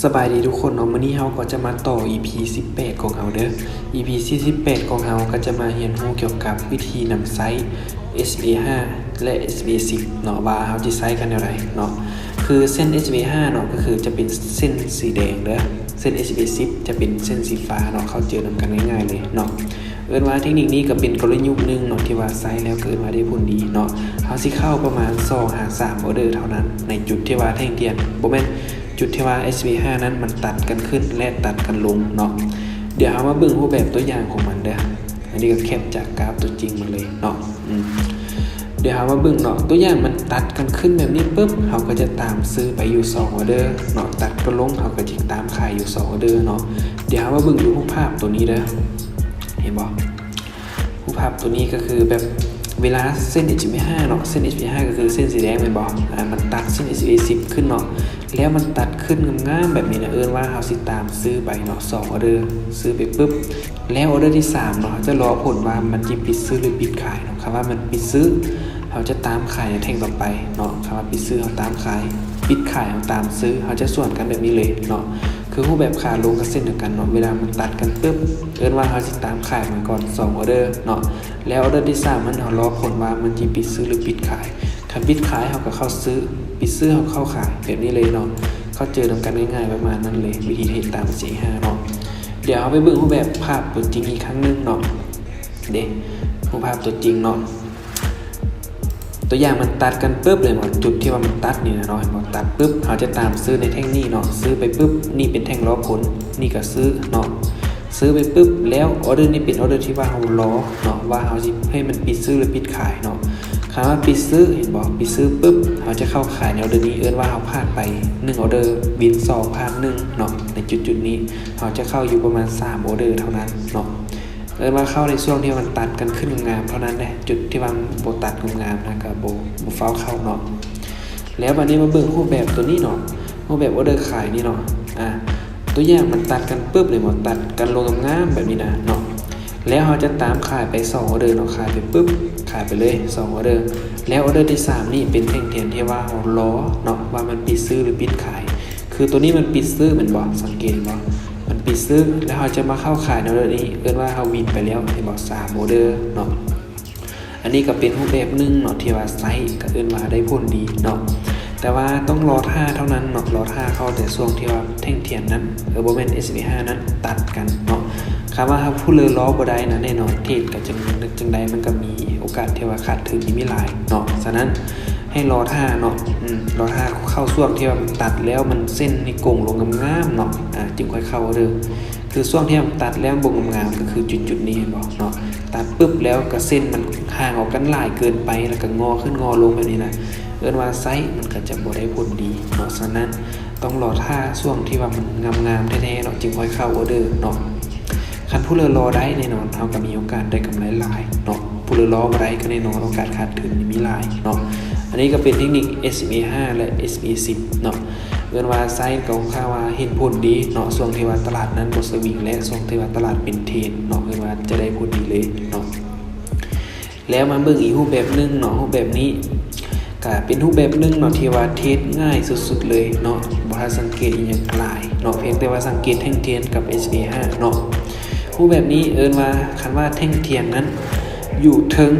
ສະບາຍດີທຸກຄົນເນາະ, ມື້ນີ້ເຮົາກໍຈະມາຕໍ່ ອີພີ ສິບແປດ ຂອງເຮົາເດີ້. ອີພີ ສິບແປດ ຂອງເຮົາກໍຈະມາຮຽນຮູ້ກ່ຽວກັບວິທີນຳໃຊ້ ເອສເອຫ້າ ແລະ ເອສເອສິບເນາະ ວ່າເຮົາຈະໃຊ້ກັນແນວໃດເນາະ. ຄືເສັ້ນ ເອສເອຫ້າ ເນາະ ກໍຄືຈະເປັນເສັ້ນສີແດງເດີ້, ເສັ້ນ ເອສເອສິບ ຈະເປັນເສັ້ນສີຟ້າເນາະ, ເຂົ້າໃຈນຳກັນງ່າຍໆເລີຍເນາະ. ເອີ້ນວ່າເທັກນິກນີ້ກໍເປັນກົນລະຍຸກໜຶ່ງເນາະ ທີ່ວ່າໃຊ້ແລ້ວກໍເອີ້ນວ່າໄດ້ຜົນດີເນາະ. ເຮົາຊິເຂົ້າປະມານສອງຫາສາມອໍເດີເທົ່ານັ້ນ ໃນຈຸດທີ່ວ່າແທ່ງທຽນ ບໍ່ແມ່ນ ຈຸດທີ່ວ່າ ເອສເອຫ້າ ນັ້ນມັນຕັດກັນຂຶ້ນ ແລະ ຕັດກັນລົງເນາະ. ດຽວເຮົາມາເບິ່ງຮູບແບບຕົວຢ່າງຂອງມັນເດີ້. ອັນນີ້ກໍແຄບຈາກກາຟຕົວຈິງມາເລີຍເນາະ. ອືມ ດຽວເຮົາມາເບິ່ງເນາະ, ຕົວຢ່າງມັນຕັດກັນຂຶ້ນແບບນີ້ປຶບ ເຮົາກໍຈະຕາມຊື້ໄປຢູ່ສອງອໍເດີເນາະ, ຕັດກັນລົງ ເຮົາກໍຈະຕາມຂາຍຢູ່ສອງອໍເດີເນາະ. ດຽວເຮົາມາເບິ່ງຢູ່ຮູບພາບຕົວນີ້ເດີ້. ເຫັນບໍ່? ຮູບພາບຕົວນີ້ກໍຄືແບບເວລາເສັ້ນ ເອສເອຫ້າ ເນາະ, ເສັ້ນ ເອສເອຫ້າ ກໍຄືເສັ້ນສີແດງແມ່ນບໍ່? ອາ ມັນຕັດເສັ້ນ ເອສເອສິບ ຂຶ້ນເນາະ, ແລ້ວມັນຕັດຂຶ້ນງາມໆແບບນີ້ນະ, ເອີ້ນວ່າເຮົາຊິຕາມຊື້ໄປເນາະ ສອງອໍເດີ, ຊື້ໄປປຶບ ແລ້ວອໍເດີທີສາມເນາະ ເຮົາຈະລໍຜົນວ່າມັນຊິປິດຊື້ ຫຼື ປິດຂາຍເນາະ. ຄັນວ່າມັນປິດຊື້ ເຮົາຈະຕາມຂາຍໃນແທ່ງຕໍ່ໄປເນາະ, ຄັນວ່າປິດຊື້ ເຮົາຕາມຂາຍ, ປິດຂາຍ ເຮົາຕາມຊື້, ເຮົາຈະສວນກັນແບບນີ້ເລີຍເນາະ. ຄືຮູບແບບຂາລົງກໍເຊັ່ນດຽວກັນເນາະ, ເວລາມັນຕັດກັນປຶບ ເອີ້ນວ່າເຮົາຊິຕາມຂາຍມາກ່ອນສອງອໍເດີເນາະ, ແລ້ວອໍເດີທີສາມຫັ້ນ ເຮົາລໍຜົນວ່າມັນຊິປິດຊື້ ຫຼື ປິດຂາຍ. ຄັນປິດຂາຍ ເຮົາກໍເຂົ້າຊື້, ປິດຊື້ ເຮົາເຂົ້າຂາຍ, ແບບນີ້ເລີຍເນາະ. ເຂົ້າໃຈນຳກັນງ່າຍໆປະມານນັ້ນເລີຍ, ວິທີເຮັດຕາມ ເອສເອຫ້າ ເນາະ. ດຽວເຮົາໄປເບິ່ງຮູບແບບພາບຕົວຈິງອີກຄັ້ງໜຶ່ງເນາະ. ເດ້ ຮູບພາບຕົວຈິງເນາະ, ຕົວຢ່າງມັນຕັດກັນປຶບເລີຍເນາະ, ຈຸດທີ່ວ່າມັນຕັດນີ້ນະເນາະ, ເຫັນບໍ່? ຕັດປຶບ ເຮົາຈະຕາມຊື້ໃນແທ່ງນີ້ເນາະ, ຊື້ໄປປຶບ ນີ້ເປັນແທ່ງລໍຜົນ, ນີ້ກໍຊື້ເນາະ, ຊື້ໄປປຶບ ແລ້ວອໍເດີນີ້ເປັນອໍເດີທີ່ວ່າເຮົາລໍເນາະ, ວ່າເຮົາຊິໃຫ້ມັນປິດຊື້ ຫຼື ປິດຂາຍເນາະ. ຄັນວ່າປິດຊື້ ເຫັນບໍ່? ປິດຊື້ປຶບ ເຮົາຈະເຂົ້າຂາຍໃນອໍເດີນີ້, ເອີ້ນວ່າເຮົາພາດໄປໜຶ່ງອໍເດີ, ວິນສອງ ພາດໜຶ່ງເນາະ, ໃນຈຸດໆນີ້ ເຮົາຈະເຂົ້າຢູ່ປະມານສາມອໍເດີເທົ່ານັ້ນເນາະ. ເອີ້ນວ່າເຂົ້າໃນຊ່ວງທີ່ມັນຕັດກັນຂຶ້ນງາມໆເທົ່ານັ້ນເດ້, ຈຸດທີ່ວ່າບໍ່ຕັດງາມໆນະ ກໍບໍ່ ບໍ່ຟ້າວເຂົ້າເນາະ. ແລ້ວບາດນີ້ມາເບິ່ງຮູບແບບຕົວນີ້ເນາະ, ຮູບແບບອໍເດີຂາຍນີ້ເນາະ. ອາ ຕົວຢ່າງມັນຕັດກັນປຶບເລີຍເນາະ, ຕັດກັນລົງງາມໆແບບນີ້ນະເນາະ, ແລ້ວເຮົາຈະຕາມຂາຍໄປສອງອໍເດີເນາະ, ຂາຍໄປປຶບ ຂາຍໄປເລີຍສອງອໍເດີ, ແລ້ວອໍເດີທີສາມນີ້ເປັນແທ່ງທຽນທີ່ວ່າເຮົາລໍເນາະ ວ່າມັນປິດຊື້ ຫຼື ປິດຂາຍ. ຄືຕົວນີ້ມັນປິດຊື້ແມ່ນບໍ່? ສັງເກດເຫັນບໍ່? ມັນປິດຊື້ ແລ້ວເຮົາຈະມາເຂົ້າຂາຍໃນອໍເດີນີ້, ເອີ້ນວ່າເຮົາວິນໄປແລ້ວ ເຫັນບໍ່? ສາມອໍເດີເນາະ. ອັນນີ້ກໍເປັນຮູບແບບໜຶ່ງເນາະ ທີ່ວ່າໃຊ້ ກໍເອີ້ນວ່າໄດ້ຜົນດີເນາະ, ແຕ່ວ່າຕ້ອງລໍຖ້າເທົ່ານັ້ນເນາະ, ລໍຖ້າເຂົ້າແຕ່ຊ່ວງທີ່ວ່າແທ່ງທຽນນັ້ນ ເອີ ບໍ່ແມ່ນ ເອສເອຫ້າ ນັ້ນຕັດກັນເນາະ. ຄັນວ່າເຮົາຜູ້ເລີລໍບໍ່ໄດ້ນະ ແນ່ນອນເທຣດກໍຈັ່ງ ຈັ່ງໃດມັນກໍມີໂອກາດທີ່ວ່າຂາດທຶນນີ້ມີຫຼາຍເນາະ. ສະນັ້ນ ໃຫ້ລໍຖ້າເນາະ, ອືມ ລໍຖ້າເຂົ້າຊ່ວງທີ່ວ່າມັນຕັດແລ້ວ ມັນເສັ້ນນີ້ໂກ່ງລົງງາມໆເນາະ, ອາ ຈຶ່ງຄ່ອຍເຂົ້າເດີ້. ຄືຊ່ວງທີ່ມັນຕັດແລ້ວບໍ່ງາມໆ ກໍຄືຈຸດໆນີ້ ເຫັນບໍ່ເນາະ? ຕັດປຶບແລ້ວກໍເສັ້ນມັນຫ່າງອອກກັນຫຼາຍເກີນໄປ ແລ້ວກໍງໍຂຶ້ນງໍລົງແບບນີ້ນະ, ເອີ້ນວ່າໃຊ້ມັນກໍຈະບໍ່ໄດ້ຜົນດີເນາະ. ສະນັ້ນ ຕ້ອງລໍຖ້າຊ່ວງທີ່ວ່າມັນງາມໆແທ້ໆເນາະ ຈຶ່ງຄ່ອຍເຂົ້າອໍເດີເນາະ. ຄັນຜູ້ເລີລໍໄດ້ແນ່ນອນ ເຮົາກໍມີໂອກາດໄດ້ກຳໄລຫຼາຍເນາະ, ຜູ້ເລີລໍບໍ່ໄດ້ກໍແນ່ນອນໂອກາດຂາດທຶນນີ້ມີຫຼາຍເນາະ. ອັນນີ້ກໍເປັນເທັກນິກ ເອສເອຫ້າ ແລະ ເອສເອສິບເນາະ, ເອີ້ນວ່າໃຊ້ກໍຄ່ອນຂ້າງວ່າເຫັນຜົນດີເນາະ, ຊ່ວງທີ່ວ່າຕະຫຼາດນັ້ນບໍ່ສະວິງ ແລະ ຊ່ວງທີ່ວ່າຕະຫຼາດເປັນເທຣນເນາະ, ເອີ້ນວ່າຈະໄດ້ຜົນດີເລີຍເນາະ. ແລ້ວມາເບິ່ງອີກຮູບແບບໜຶ່ງເນາະ, ຮູບແບບນີ້ກະເປັນຮູບແບບໜຶ່ງເນາະ ທີ່ວ່າເທຣດງ່າຍສຸດໆເລີຍເນາະ, ບໍ່ທັນສັງເກດອີ່ຫຍັງຫຼາຍເນາະ, ພຽງແຕ່ວ່າສັງເກດແທ່ງທຽນກັບ ເອສເອຫ້າ ເນາະ. ຮູບແບບນີ້ເອີ້ນວ່າ ຄັນວ່າແທ່ງທຽນນັ້ນຢູ່ເທິງ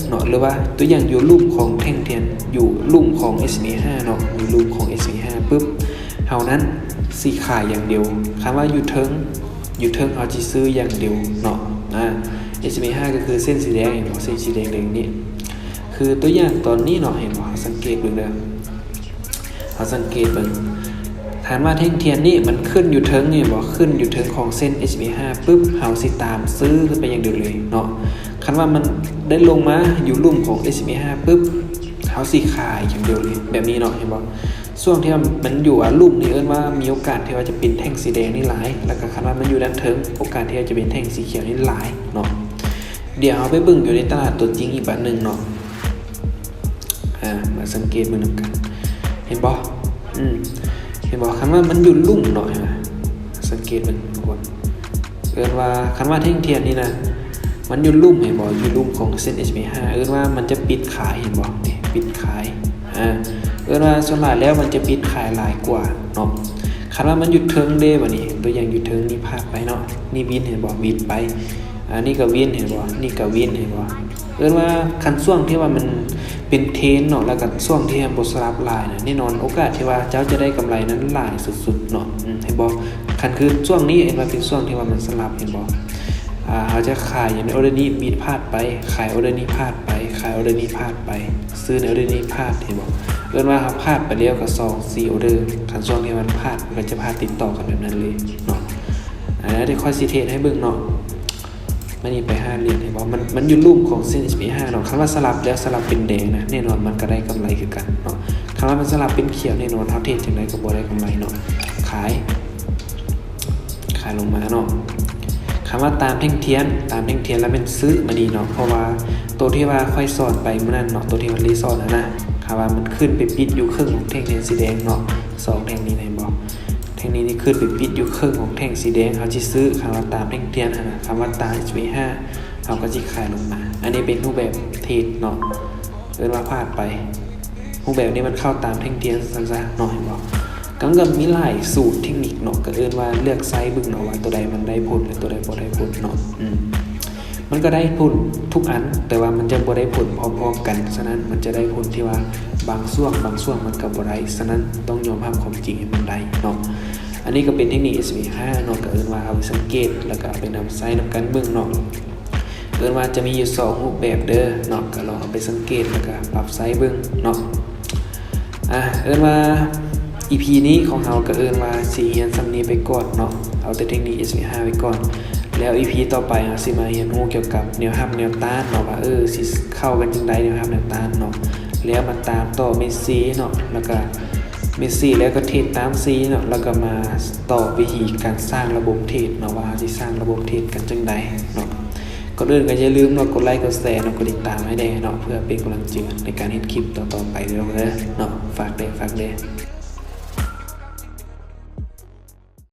ເນາະ ຫຼືວ່າຕົວຢ່າງຢູ່ລຸ່ມຂອງແທ່ງທຽນ ຢູ່ລຸ່ມຂອງ ເອສເອຫ້າ ເນາະ, ຢູ່ລຸ່ມຂອງ ເອສເອຫ້າ ປຶບ ເຮົານັ້ນຊິຂາຍຢ່າງດຽວ. ຄັນວ່າຢູ່ເທິງ ຢູ່ເທິງເຮົາຊິຊື້ຢ່າງດຽວເນາະ. ອາ ເອສເອຫ້າ ກໍຄືເສັ້ນສີແດງ ເຫັນບໍ່? ເສັ້ນສີແດງໆນີ້ ຄືຕົວຢ່າງຕອນນີ້ເນາະ, ເຫັນບໍ່? ເຮົາສັງເກດເບິ່ງເດີ, ເຮົາສັງເກດເບິ່ງ ຄັນວ່າແທ່ງທຽນນີ້ມັນຂຶ້ນຢູ່ເທິງ ເຫັນບໍ່? ຂຶ້ນຢູ່ເທິງຂອງເສັ້ນ ເອສເອຫ້າ ປຶບ ເຮົາຊິຕາມຊື້ຂຶ້ນໄປຢ່າງດຽວເລີຍເນາະ. ຄັນວ່າມັນໄດ້ລົງມາຢູ່ລຸ່ມຂອງ ເອສເອຫ້າ ປຶບ ເຮົາຊິຂາຍຢ່າງດຽວເລີຍ ແບບນີ້ເນາະ, ເຫັນບໍ່? ຊ່ວງທີ່ວ່າມັນຢູ່ ອາ ລຸ່ມນີ້ ເອີ້ນວ່າມີໂອກາດທີ່ວ່າຈະເປັນແທ່ງສີແດງນີ້ຫຼາຍ, ແລ້ວກໍຄັນວ່າມັນຢູ່ດ້ານເທິງ ໂອກາດທີ່ວ່າຈະເປັນແທ່ງສີຂຽວນີ້ຫຼາຍເນາະ. ດຽວເຮົາໄປເບິ່ງຢູ່ໃນຕະຫຼາດຕົວຈິງອີກບາດໜຶ່ງເນາະ. ອາ ມາສັງເກດເບິ່ງນຳກັນ ເຫັນບໍ່? ອືມ ເຫັນບໍ່? ຄັນວ່າມັນຢູ່ລຸ່ມເນາະ, ເຫັນບໍ່? ສັງເກດເບິ່ງທຸກຄົນ ເອີ້ນວ່າ ຄັນວ່າແທ່ງທຽນນີ້ນະ ມັນຢູ່ລຸ່ມ ເຫັນບໍ່? ຢູ່ລຸ່ມຂອງເສັ້ນ ເອສເອຫ້າ ເອີ້ນວ່າມັນຈະປິດຂາຍ ເຫັນບໍ່? ນີ້ ປິດຂາຍ. ອາ ເອີ້ນວ່າສ່ວນຫຼາຍແລ້ວມັນຈະປິດຂາຍຫຼາຍກວ່າເນາະ. ຄ ຄັນວ່າມັນຢູ່ເທິງເດ້ ບາດນີ້ຕົວຢ່າງຢູ່ເທິງນີ້ພາດໄປເນາະ ນີ້ວິນເຫັນບໍ່ ວິນໄປ ອັນນີ້ກໍວິນເຫັນບໍ່ ນີ້ກໍວິນເຫັນບໍ່ ເອີ້ນວ່າຄັນຊ່ວງທີ່ວ່າມັນເປັນເທຣນເນາະ ແລ້ວກໍຊ່ວງທີ່ມັນບໍ່ສະຫຼັບຫຼາຍນະ ແນ່ນອນໂອກາດທີ່ວ່າເຈົ້າຈະໄດ້ກຳໄລນັ້ນຫຼາຍສຸດໆເນາະ ເຫັນບໍ່ ຄັນຄືຊ່ວງນີ້ເອີ້ນວ່າເປັນຊ່ວງທີ່ວ່າມັນສະຫຼັບເຫັນບໍ່ ອ່າ ເຮົາຈະຂາຍຢູ່ໃນອໍເດີນີ້ ບິດພາດໄປ ຂາຍອໍເດີນີ້ພາດໄປ ຂາຍອໍເດີນີ້ພາດໄປ ຊື້ໃນອໍເດີນີ້ພາດ ເຫັນບໍ່ ເອີ້ນວ່າເຮົາພາດໄປແລ້ວກໍສອງສີ່ອໍເດີ ຄັນຊ່ວງທີ່ມັນພາດ ມັນກໍຈະພາດຕິດຕໍ່ກັນແບບນັ້ນເລີຍເນາະ ອັນນີ້ຂ້ອຍຊິເທດໃຫ້ເບິ່ງເນາະ ມັນນີ້ໄປຫ້າຫຼຽນ ເຫັນບໍ່ ມັນ ມັນຢູ່ລຸ່ມຂອງເສັ້ນ ເອັສ ພີ ຫ້າເນາະ ຄັນວ່າສະຫຼັບແລ້ວ ສະຫຼັບເປັນແດງນະ ແນ່ນອນມັນກໍໄດ້ກຳໄລຄືກັນເນາະ ຄັນວ່າມັນສະຫຼັບເປັນຂຽວ ແນ່ນອນເຮົາເທດຈັ່ງໃດກໍບໍ່ໄດ້ກຳໄລເນາະ ຂາຍ ຂາຍລົງມາເນາະ ຄຳວ່າຕາມແທ່ງທຽນ ຕາມແທ່ງທຽນລະແມ່ນຊື້ມານີ້ເນາະ ເພາະວ່າໂຕທີ່ວ່າຂ້ອຍສອນໄປມື້ນັ້ນເນາະ ໂຕທີ່ມັນລີສອນຫັ້ນນະ ຄຳວ່າມັນຂຶ້ນໄປປິດຢູ່ເຄິ່ງຂອງແທ່ງທຽນສີແດງເນາະ ສອງແທ່ງນີ້ເຫັນບໍ່ ແທ່ງນີ້ນີ້ຂຶ້ນໄປປິດຢູ່ເຄິ່ງຂອງແທ່ງສີແດງ ເຮົາຊິຊື້ ຄຳວ່າຕາມແທ່ງທຽນຫັ້ນນະ ຄຳວ່າຕາມ ເອັສ ພີ ຫ້າ ເຮົາກໍຊິຂາຍລົງມາ ອັນນີ້ເປັນຮູບແບບເທຣດເນາະ ເອີ້ນວ່າພາດໄປ ຮູບແບບນີ້ມັນເຂົ້າຕາມແທ່ງທຽນຊັ້ນຊະເນາະ ເຫັນບໍ່ ກໍມັນກໍມີຫຼາຍສູດເທັກນິກເນາະ ກໍເອີ້ນວ່າເລືອກໃຊ້ເບິ່ງເນາະ ວ່າໂຕໃດມັນໄດ້ຜົນ ແລະ ໂຕໃດບໍ່ໄດ້ຜົນເນາະ ອືມ ມັນກໍໄດ້ຜົນທຸກອັນ ແຕ່ວ່າມັນຈະບໍ່ໄດ້ຜົນພ້ອມໆກັນ ສະນັ້ນມັນຈະໄດ້ຜົນທີ່ວ່າບາງຊ່ວງ ບາງຊ່ວງມັນກໍບໍ່ໄດ້ ສະນັ້ນຕ້ອງຍອມຮັບຄວາມຈິງໃຫ້ມັນໄດ້ເນາະ ອັນນີ້ກໍເປັນເທັກນິກ ເອັສ ພີ ຫ້າເນາະ ກໍເອີ້ນວ່າເອົາໄປສັງເກດ ແລ້ວກໍເອົາໄປນຳໃຊ້ນຳກັນເບິ່ງເນາະ ເອີ້ນວ່າຈະມີຢູ່ສອງຮູບແບບເດີເນາະ ກໍລອງເອົາໄປສັງເກດ ແລ້ວກໍປັບໃຊ້ເບິ່ງເນາະ ອ່າ ເອີ້ນວ່າອີພີນີ້ຂອງເຮົາກໍເອີ້ນວ່າຊິຮຽນສ່ຳນີ້ໄປກ່ອນເນາະ ເອົາແຕ່ເທັກນິກ ເອັສ ພີ ຫ້າ ໄປກ່ອນ ແລ້ວອີພີຕໍ່ໄປເຮົາຊິມາຮຽນຮູ້ກ່ຽວກັບແນວຮັບແນວຕ້ານເນາະ ວ່າ ເອີ ຊິເຂົ້າກັນຈັ່ງໃດແນວຮັບແນວຕ້ານເນາະ ແລ້ວມາຕາມຕໍ່ເມັດຊີເນາະ ແລ້ວກໍເມັດຊີ ແລ້ວກໍເທຣດຕາມຊີເນາະ ແລ້ວກໍມາຕໍ່ວິທີການສ້າງລະບົບເທຣດເນາະ ວ່າເຮົາຊິສ້າງລະບົບເທຣດກັນຈັ່ງໃດເນາະ ກ່ອນອື່ນກໍຢ່າລືມເນາະ ກົດໄລ ກົດແຊເນາະ ກົດຕິດຕາມໃຫ້ແດ່ເນາະ ເພື່ອເປັນກຳລັງໃຈໃນການເຮັດຄລິບຕໍ່ໆໄປເດີເນາະ ຝາກແດ່ ຝາກແດ່.